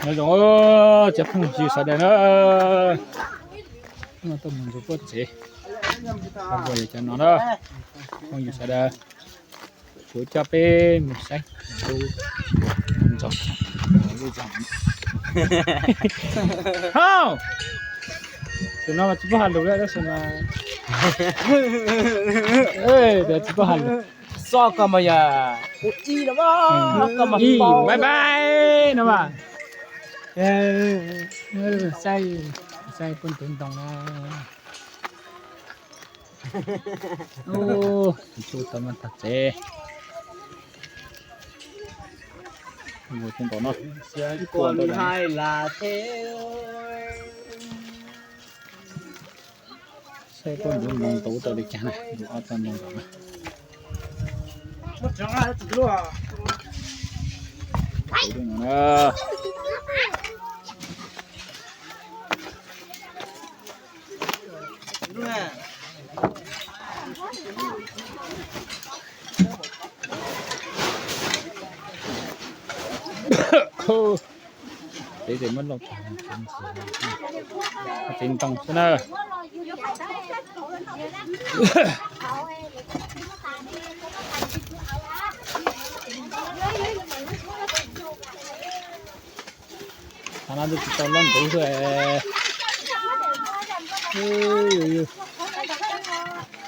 Nyob zoo cov phooj ywg sawv daws na, tuaj mus ntxuag puab tsev, cov no na, phooj ywg sawv daws, kuv coj peb mus saib ntxov. Tus no mas tsis paub has lus lawm tab sis mas, tsis paub has lus. Xoj koj mas yog ib no, bye bye no mas. Saib, saib puab ntug ntoo na. Tus tub tau mas tag tsev. Mus tus ntoo no. Saib puab ntug ntoo ntau tau li cas na, ntug ob txoj ntoo ntawm na. Txiv ntoo xwb na. Thaum no twb tsis tau loj ntuv xwb.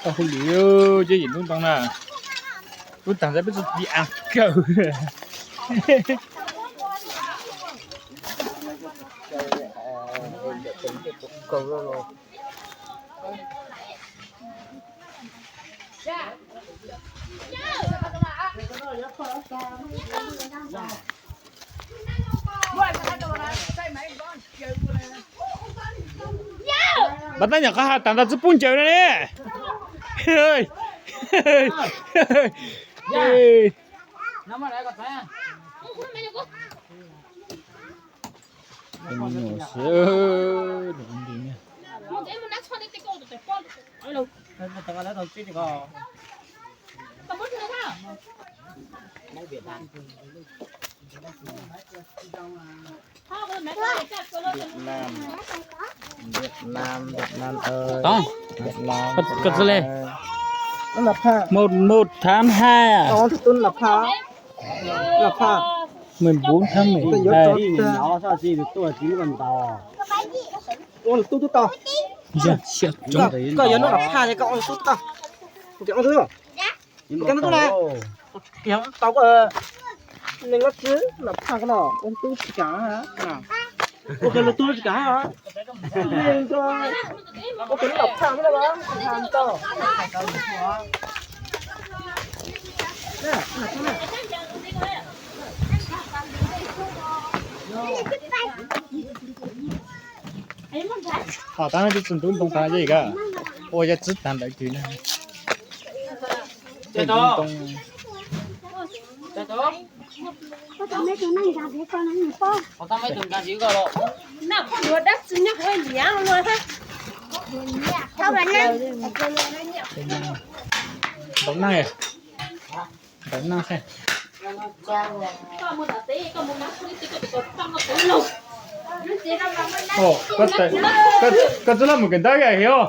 Tau hu lwm, cov yim lub ntoo na. Lub tag ntawd peb tsis tiv as kawg. Npam tab nyam qhov has tas ntawd tsis pub ncaws na ne. Tod, koj txawj le. Một một tháng hai à? Mười bốn tháng mười hai. Koj yuav noj lom phaj ces koj ua tub tau. Koj tub na, koj tau neeg lab txwv lom phaj ko no ua tub tsis kam. Ua kawg lub tub tsis kam. Ua kawg lub lom phaj no los tsis kam tau. Ho tab no tsis txog ntub ntoo tas yog ua yog txwb tag ntawd kws na. Ntau neeg, ntau neeg. Koj txwj laj mus kawm ntawv yog?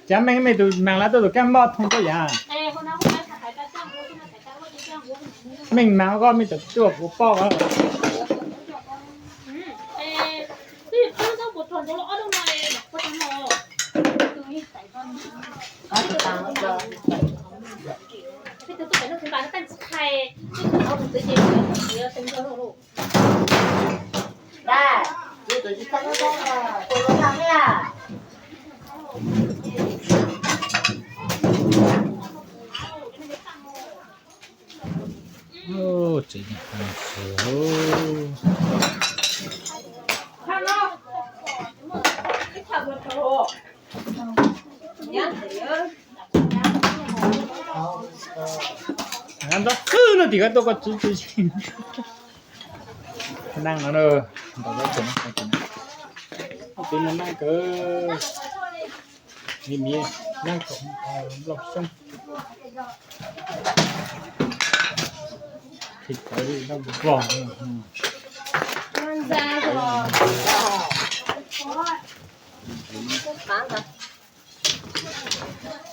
Cav meej mej tus maam lawv tuaj tus kab mob thoob tuaj yam. Meej maam koj mej tus tuaj kuv poj. Ntxov xwb no tim koj tuaj koj txwv txwv neej no, ntau tus neej kawg, miv miv neej kom nplooj xyoob, thim tawv li nplooj vog.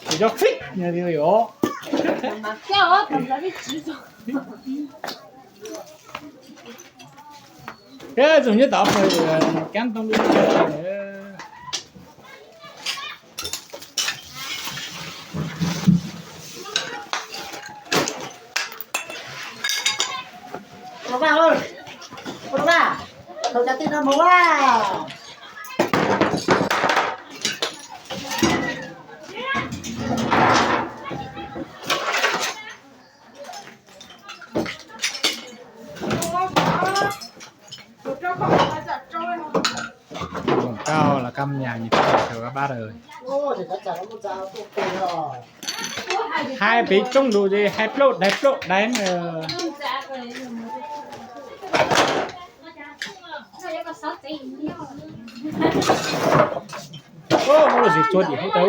Tus cov fij no li os. Thiab txog nyob tod pawg cab tau lub. Ua vaj, ua vaj, thaum cov tij no mus vaj. Mùng cao là căm nhà nhật Việt, thường các bác ơi. Hai peb trong đủ gì, hai plốt, hai plốt đấy mà. Ơ, muab lub zim tsuag tim hauv tau.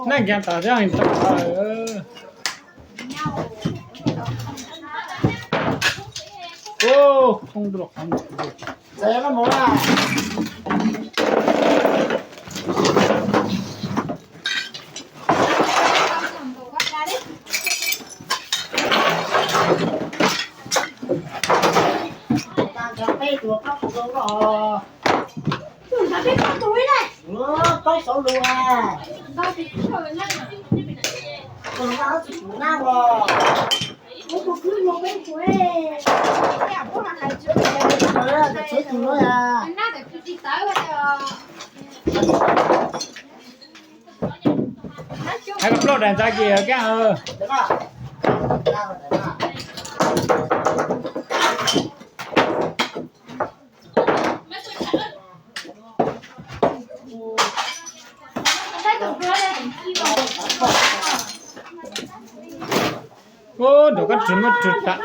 Neej kiag tas thiab heev tau. Ua, khoob rau qhov ntawd. Peb tus, peb tus, peb tus. Hais kom ploj daim ntxa kis kab. Ub, nrog koj tsis muaj tus tam.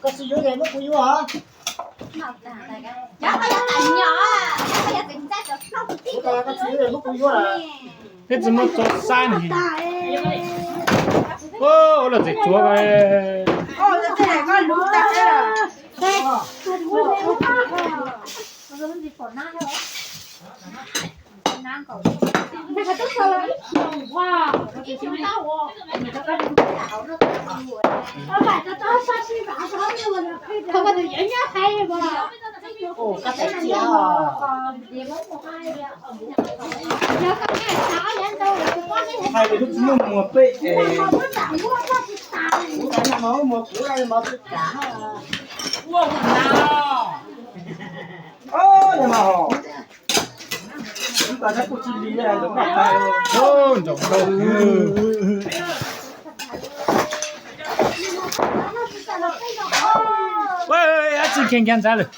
Koj tsis yuav es muab kuv yuav os. Koj tsis yuav es muab kuv yuav lawm. Peb tsis muaj txoj xab ne. Ub, ua luaj txim tsuav. Hais lus tsis muaj muag peb es. Kuv tas no mov muag kuv mov tsis kam. Ntsoov ntau. Ab tsi kheej kiag ntxhab lawm.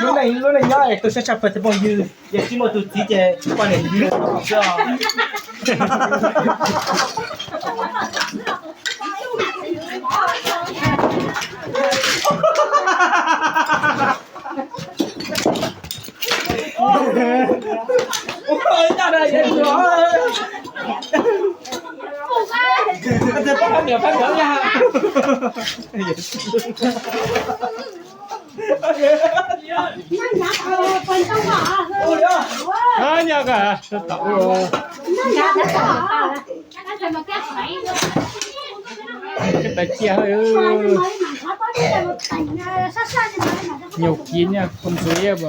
Lub neej lub neej nyob es tu siab tshaj plaws cov phooj ywg, yog tsis muaj tus txiv ces poj niam ywg xwb os. Nyaj koj tau. Koj tau cia. Nyuag kiv nyaj koj ntxuav iab.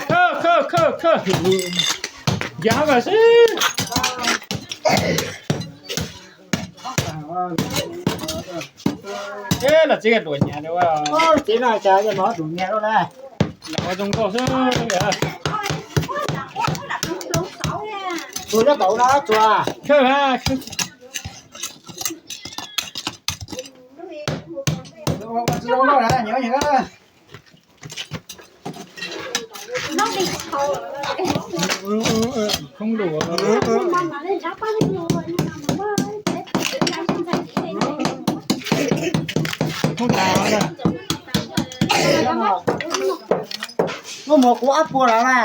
Khawb khawb khawb khawb. Ncav mas xwb. Eb, los txiv ka duam nyias li ua. Txiv no cas yog mov duam nyias lawm na. Los ua zoo nkauj xwb. Tsuas nyob npaum no tsuas. Khawb ha, khawb. Ua tsis zoo nkauj na, nyias nyias na. Khoob lus. Khoob tas. Muaj muag kuv ob puas lawm na.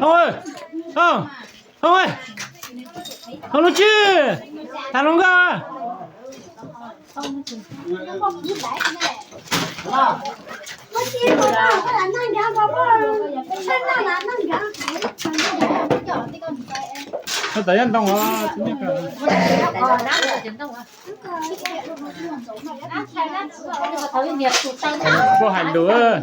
Hlob, hlob, hlob lub tsi, tham hluas nkauj. Koj tau yaj ntoo os. Koj hais lus.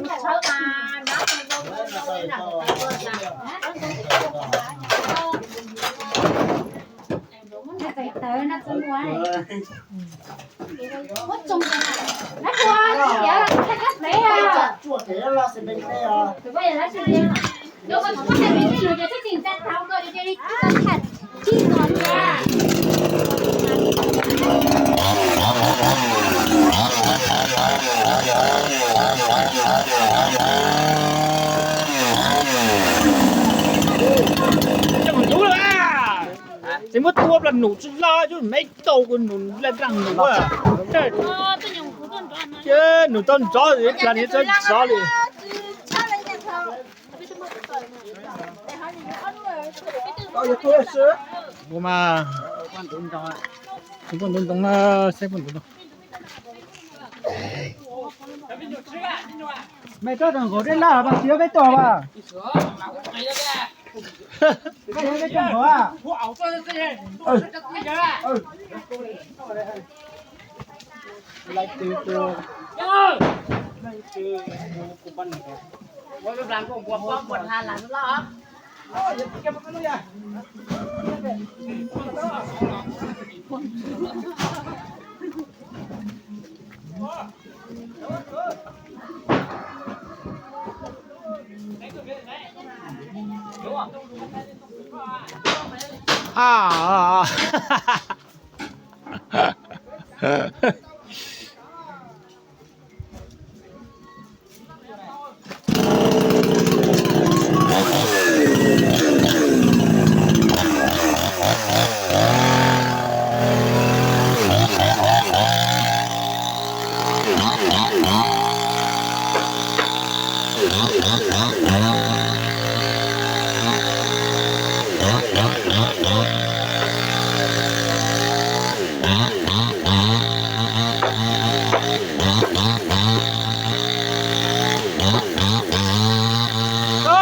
Tseem ntub lawm. Tseem muab tua plas num tsis loj, coj me tau num la nraag num. Num tau nrov plas num tau nrov li. Ua mas, ua ntoo ntoo na, saib ua ntoo ntoo. Mej rov nkaus dej laj pas txiv peb tog as. Koj yog peb tog nkaus a.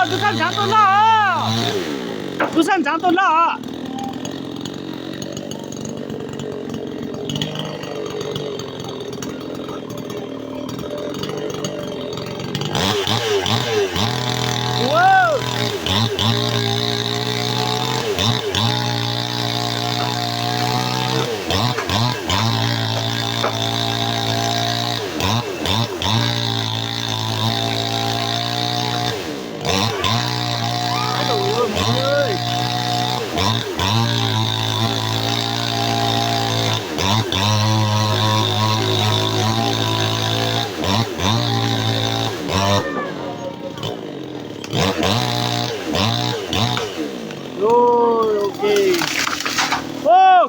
Tub sab ntshaav tuaj loj. Tub sab ntshaav tuaj loj.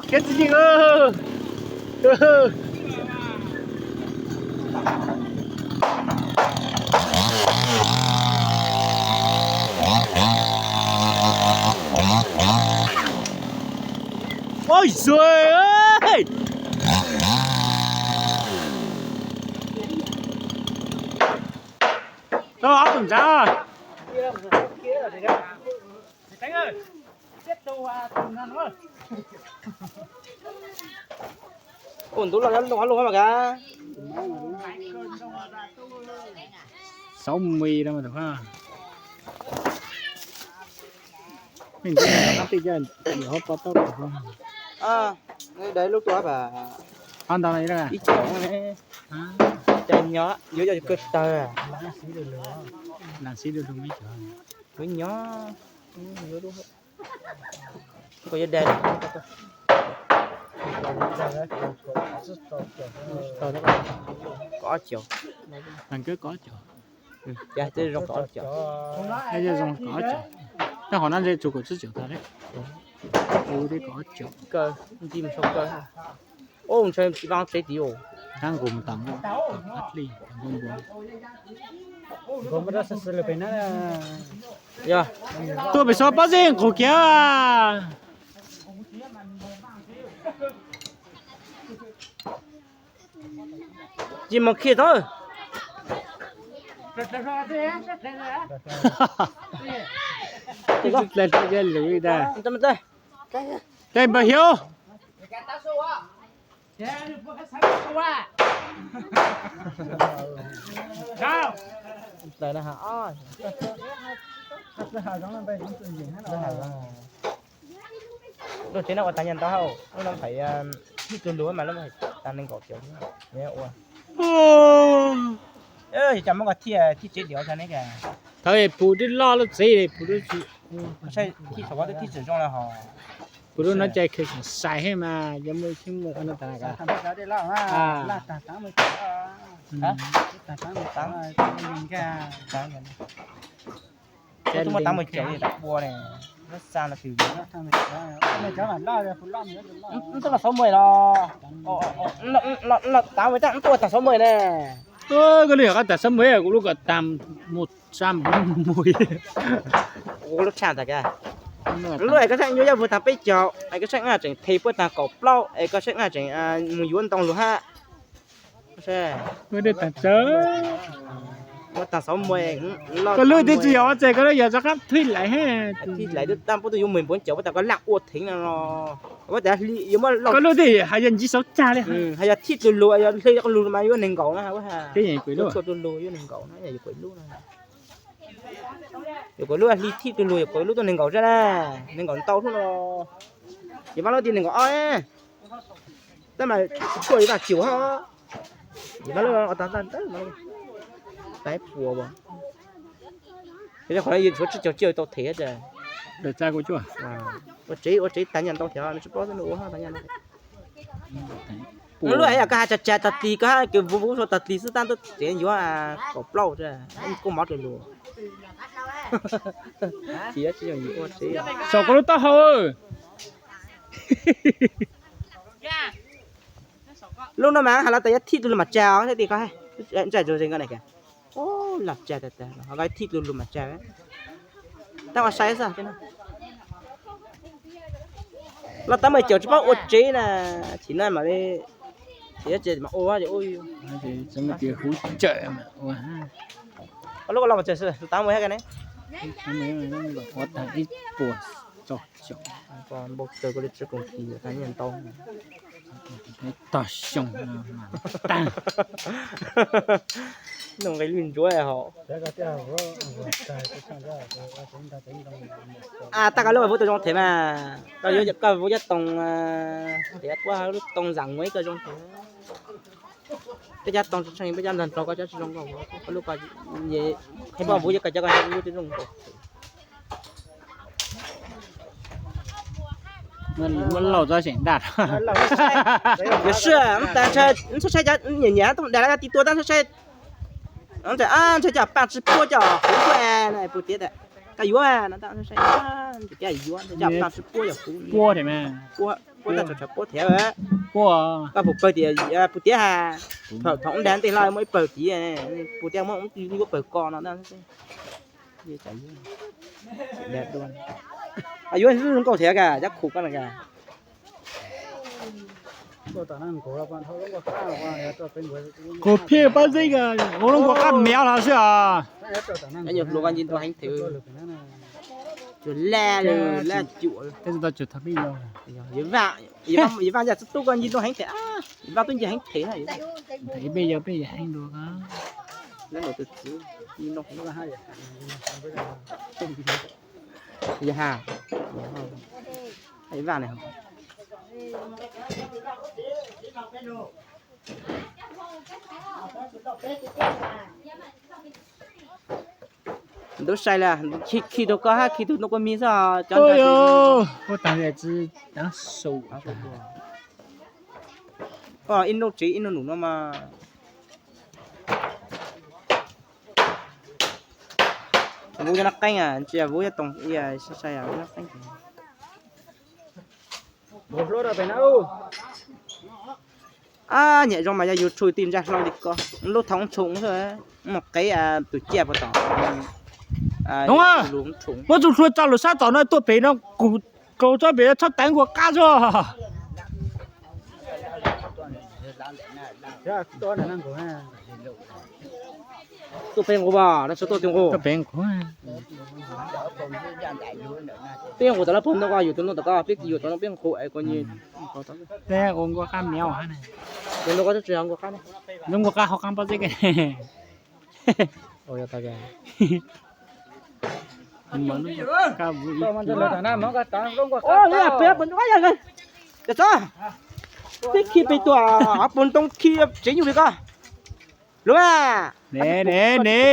Kev tsis yeej. Oj, zuag. Tau ob tug ntsav. Ua ntu los nyob loo hab lug mas kav. Sáu mươi đâu mà được ha. Mình chỉ là công ty cho nhiều hộp bao tốc được không? Aa, dais lub tuaj hab. Hab ntawd ib cov ne. Ces nyob yuav yog kawg tawg. Lam xib lug lug ib cov. Kuv nyob, kuv yuav dais. Kaum ob caug. Kaum ob caug. Ces zoo kaum ob caug. Tej qhov no ntshe tsuas kaum tsib caug tag li. Kaum ob caug. Kaw, nti mus sau kaw. Ub, ntshe tsis paub tsev tid os. Tuaj pem xov pob zeb nqug kiag. Tsis mus khi tod. Dlais lub dag. Dlais npawg Hiaub. Lub tsev no ua tag nyaj ntau hab, lub no phem, thij tus lug mas lub no tag nees nkaum caum ua. Cas muab koj thij, thij tsev diam tag ne. Thaum pum twb loj lub tsev pum twb tsis, thij thaum ub twb thij tsis zoo lawm hos. Pum lub no cas khaws sai heev mas yog muaj ib tug muaj qhov no tas na. Tuaj muab tav mus caum li tas ua ne, lub xa no twg. Tuaj los xauv muaj los, los tav mus, tuaj tag xauv muaj ne. Koj lub yog qab tag xauv muaj, kuv lub kom tag mus xa mus. Kuv lub tshaj tag ka. Lub es koj tshaj nyuaj yaj puag tag peb caug, es koj tshaj naj tseem the puag tag kaum plaub, es koj tshaj naj tseem mus yuav ntoo lug hab. Muaj tag xauv muaj, koj lub twb tsis yog ua tsev, koj lub yog rov qab thij laiv. Thij laiv twb tag puab twb yuav mus npaum caum puab tas koj laj ua theev no los. Koj lub twb hais yog ntsib xauv cag li. Hais yog thij tus lug, yog hle koj lug mas yuav nees nkaum na. Txhua tus lug yuav nees nkaum na, yog yuav kuv lub na. Yuav kuv lub hli thij tus lug, yuav kuv lub tuaj nees nkaum zaj na, nees nkaum ntau hnub no. Ces Vaj Lub tias nees nkaum ob, tab mas tshuaj yuav tag cus hab. Ces Vaj Lub tag, tag puas, qhov no yus tshuav tsib caug tsiaj tau them. Ua tsev, ua tsev tag nyaj ntau thiab, tsis paub xwb nws ua tag nyaj ntau. Lub es yog koj has tsag tsag tag tis, koj has kws vuv vuv sau tag tis xwb tab tuaj tsev yuav kaum plaub, koj mov rau lus. Tsis, tsis zoo ua tsev. Saum koj lub taub hau. Lub no mas has los tas yuav thij tus lug mam tsag os, thiab ti koj ntsaj zoo ze nkoj na. Lam tsag tas tas, koj thij tus lug mam tsag. Tab ua sai xwb. Los tab mas caum tsis paub ua tsev na, chim no mam li, tsis mas ua, ua, huv tsawm ua. Lub ko los mas tseem tab mus hab ka ne. Ua tag ib puas txog caum. Npau taws koj li tsis koom kis tag nyiaj ntau. Tog xyoo tag. Noj nqe lwj ntsuav hos. Tab koj lub vuv tau zoo them mas, koj vuv cov toog, tias puab lub toog zam nguav ib koj zoo them. Peb cov toog tsis tsheej, peb cov nrog rau koj cov tsis zoo nkauj, koj lub ko, qhib poj vuv cov koj cov koj lub twb zoo nkauj. Muab lauj txob seem daj. Yog sij, ntshai, ntshai cov nyiam nyiam toog dag lawv ti tua tab ntshai, ntshai cov paj tsis puab cov huv puab no puas tiav tas. Koj yuav no tab ntshai, yuav cov paj tsis puab cov huv puab, puab tag tsam tsam puab thiab. Koj puas pawg tias puas tiav has? Thaum ub dag ntej hlo muaj ib pawg tid, puas tiav muab ub yuav pawg ko no tab. Yuav zoo nkauj thiab ka, cov khum ko na ka. Khum phiaj pab zeb ka, ua lub nkuaj qab miav los xwb os. Nyuag hluas ko nce ntua heev thiab. Laj laj cuam. Tej tau cuam thov peb yau. Yawg Vaj, Yawg Vaj yog txib tub koj nce noj heev them, Yawg Vaj tub nce heev them na. Them peb yau peb yawg heev dua. Yawg Has, Yawg Vaj ne. Ntub sai lawm, khi rau koj hab khi rau nub kua mi xwb. Ib nub tsev ib nub num no mas. Vuv cov no qeeb, tsis yog vuv cov toom, sai sai vuv cov no qeeb. Ab, nyam zoo mas yog yus tshuj ti ntsaj hlau li ko, lub thoob tshoom xwb, mus qev tus ciaj puas tom. Muab txuj hlua tso lawm sab tom no tuaj pem no, kuv rau tsob pem txhob teev nkuaj qab tso. Tuaj peb nqus, no tuaj peb nqus. Peb nqus tom lawv pug ntoo ko, yus tus ntoo tom ko, peb yus tom no peb nqus es kuv nyi. Peb ua nkuaj qab miav hab ne. Tus ntoo ko tsis yog nkuaj qab ne. Nkuaj qab hauv qab pob zeb ke. Txhob, peb khi pem tuaj, pug ntoo khi tsev nyuj li ko. Lub, ne ne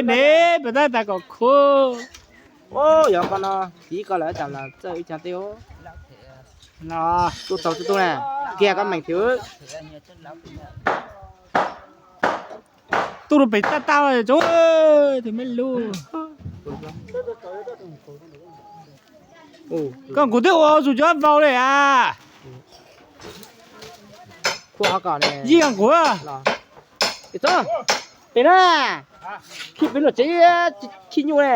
ne, peb tab tas kom khub. Yog ko no, tiv ko lawm tas los txawj ib cag teb. Tuaj tau tub tub na, kiag koj meem thiab. Tuaj rau pem tab tag, tus me lub. Koj nqus twb ua zus cov vau li a. Yeej nqus. Pem na, khi pem luag tsev, khi nyuj ne.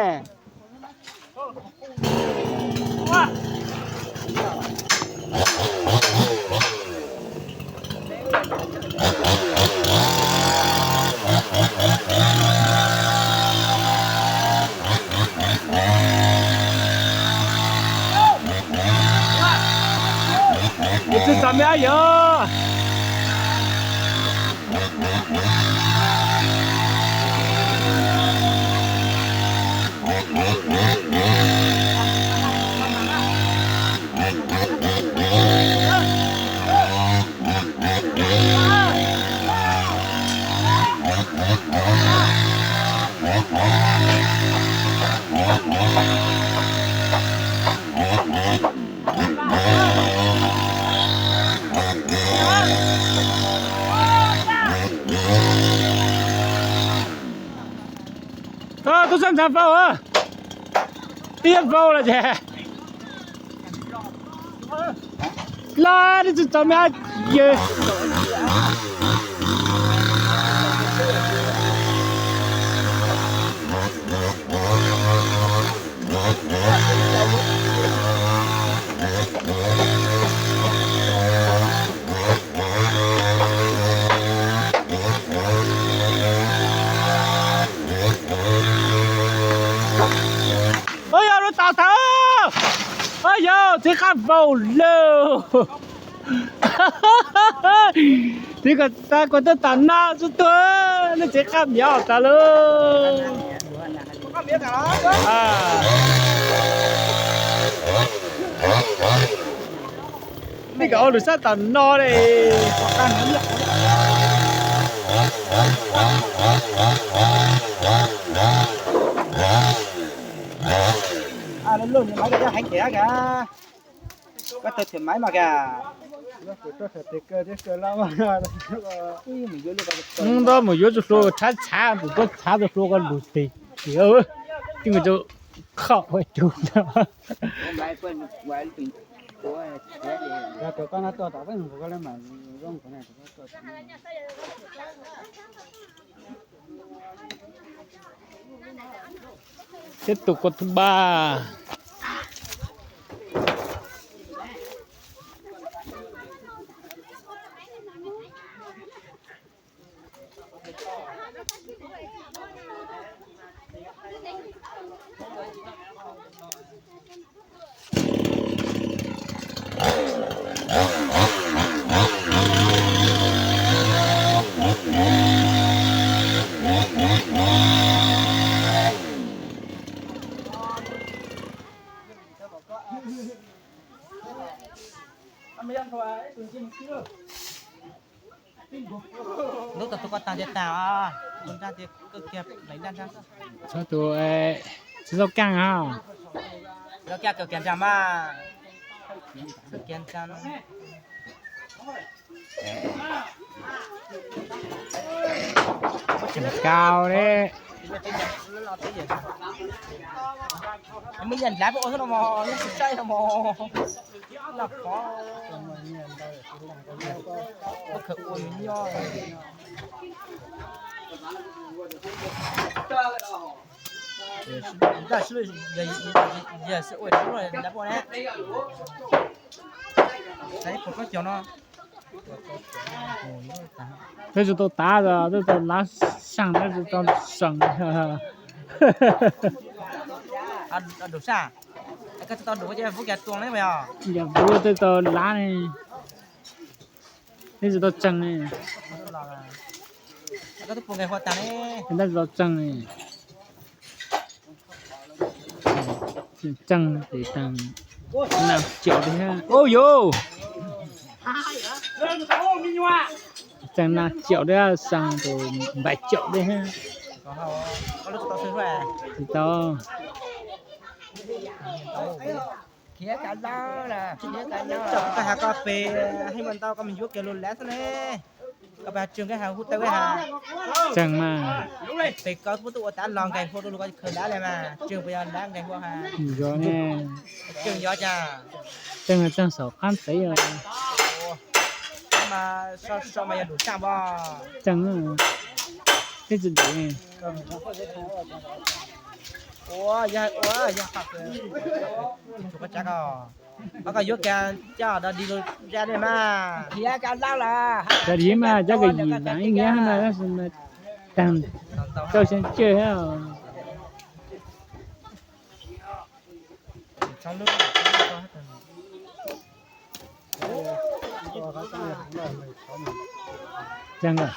Yus tsis txom me ab yog. Tub sab ntxhab vau, tib vau lawm ces. Laj tsis txom me ab yog. Yog lub tau tau, yog txiv qab vau lawm. Txiv kom tas kuv tuaj tom no xwb tuag, nej txiv qab miav tas lawm. Nej kom ua lwm sab tom no li. Koj tau thwm maiv mas kag. Ntau mus yuav tus hlua tshav tshav, tus tuab tshav tus hlua koj lug tes, ib tug khoj ua cug. Tiếp tục con thứ ba. Lub tau tus koj tag tiag tag, tus nrag tias koj kiag lev nrag nrag. Txhob tus, tsis tau kaaj ha. Tsis tau kaaj kawg kiag nrag mas. Kawg kiag nrag. Tseem kau li. Muaj yam nrad puas ua no mog, lub tsis saib no mog. Noj qhov. Ua khaws ua yus nyob. Yog sib ua nrad puas ne. Saib puas koj cov no. Twb tsis tau tav, twb tau lab seej, twb tsis tau seej. Dum saj, koj tsis tau dum ces vub kiag tuag ne yog. Yog vub twb tau lab ne, twb tsis tau tseeg ne. Koj twb pus nqes hua tag ne. Twb tsis tau tseeg ne. Tseeg ces tseeg nas caum li thiab. Ua yuv, tseeg nas caum li, seej tus npaim caum li thiab. Tsis tau. Koj has koj pes, hej mas ntau koj mus yuav kiag lus lav xwb ne. Koj pes has tseeg, koj has hu tau, koj has tseeg mas. Pes koj twb ua tav los nqes hua rau lus koj khaws lav li mas tseeg puas yog lav nqes hua has? Tseeg yog cas? Tseeg, tseeg saum qab tsev. Mas so so mas yog dum saj pom. Tseeg, twb tsis dum. Ua yog, ua yog, koj yuav kiag coj dog dig lus zaj li mas. Cov dig mas cov kws yim laam ib nyiab no tab sis mas taag tau xyoo cawg thiab. Tseeg lawm.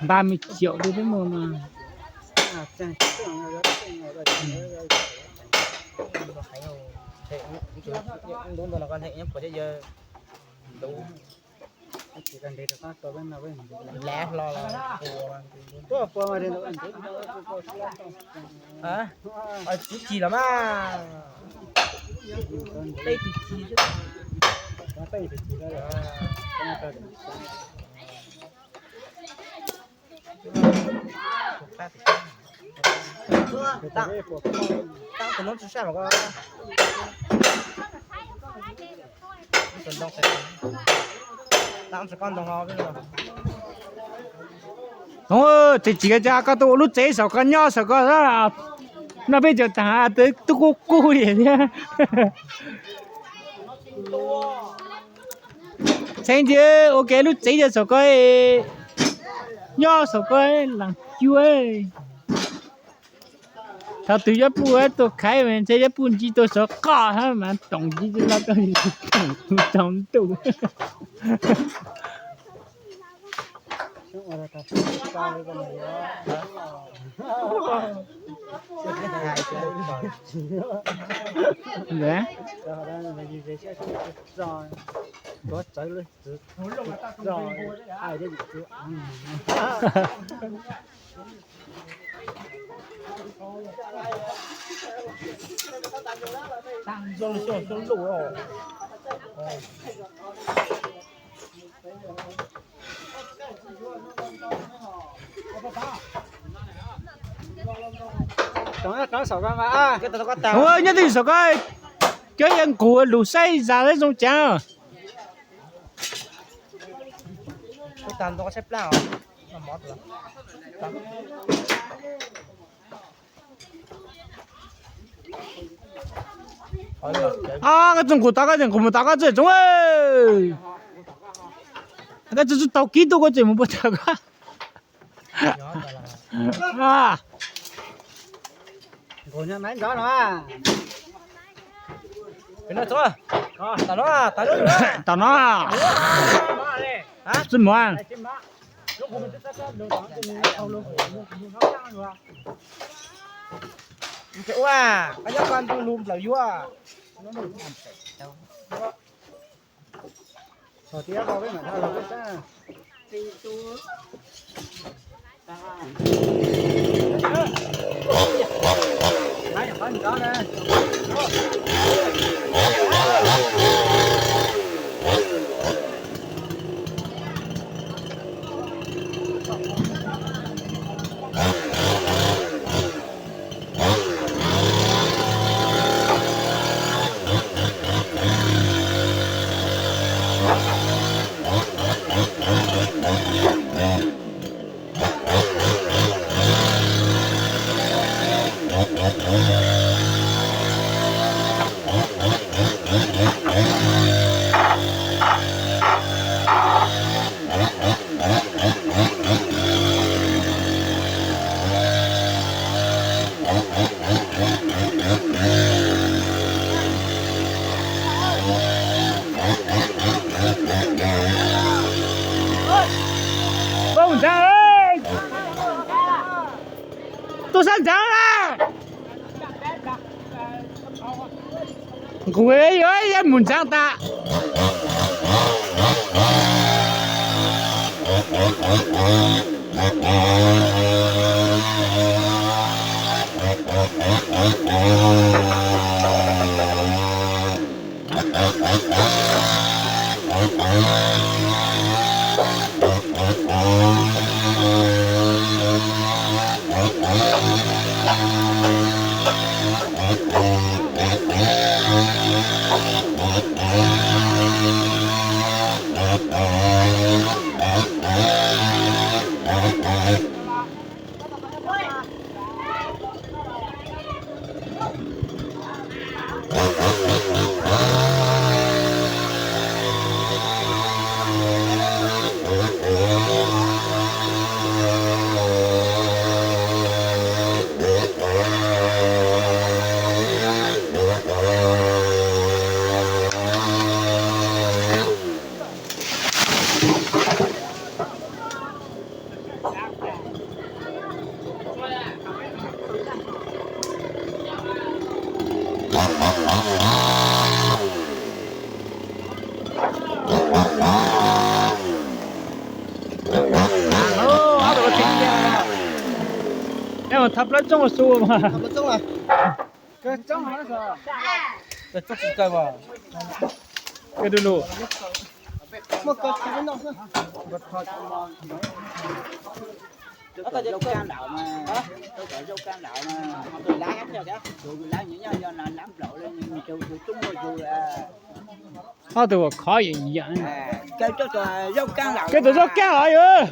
Ba mươi triệu li peb muag mas. Lav hlo los tub cig los mas. Peb tug cig xwb. Tab tus noob tsis saj mas koj. Tab tsis koj ntoo no. Tsis tsis koj, koj tuaj ua lub tsev saum koj nyob saum koj xwb. Noj peb caug taag twb kub kub li thiab. Txheeb ntsis ua ke lub tsev saum koj, nyob saum koj laag cua. Thaum twg yuav puj tuaj khaiv mas ntshe yuav puj ntsib tuaj saum koj hab mas toom ntsib los tau tsaus ntuj. Nyob twj ywm saum koj, cov yawg nqus lus saib zag zoo caav. Koj txhob nqus tod, koj txhob nqus mus tod, koj txhob tsoov. Koj txhob tau kib tuaj, koj txhob mus puag tod koj. Tom no, tom no, txij muag. Ua, koj nyob koj ntu lus nplawm yuav. Txog tiab koj peb mam dhau los peb sab. Poj ntxhais, tuaj sab ntxhais na. Nqus yuav mus ntxhais tas. Thab plaub tsooj su mas. Ob tug uas khov yam yam. Koj tus zaub kaab los yog.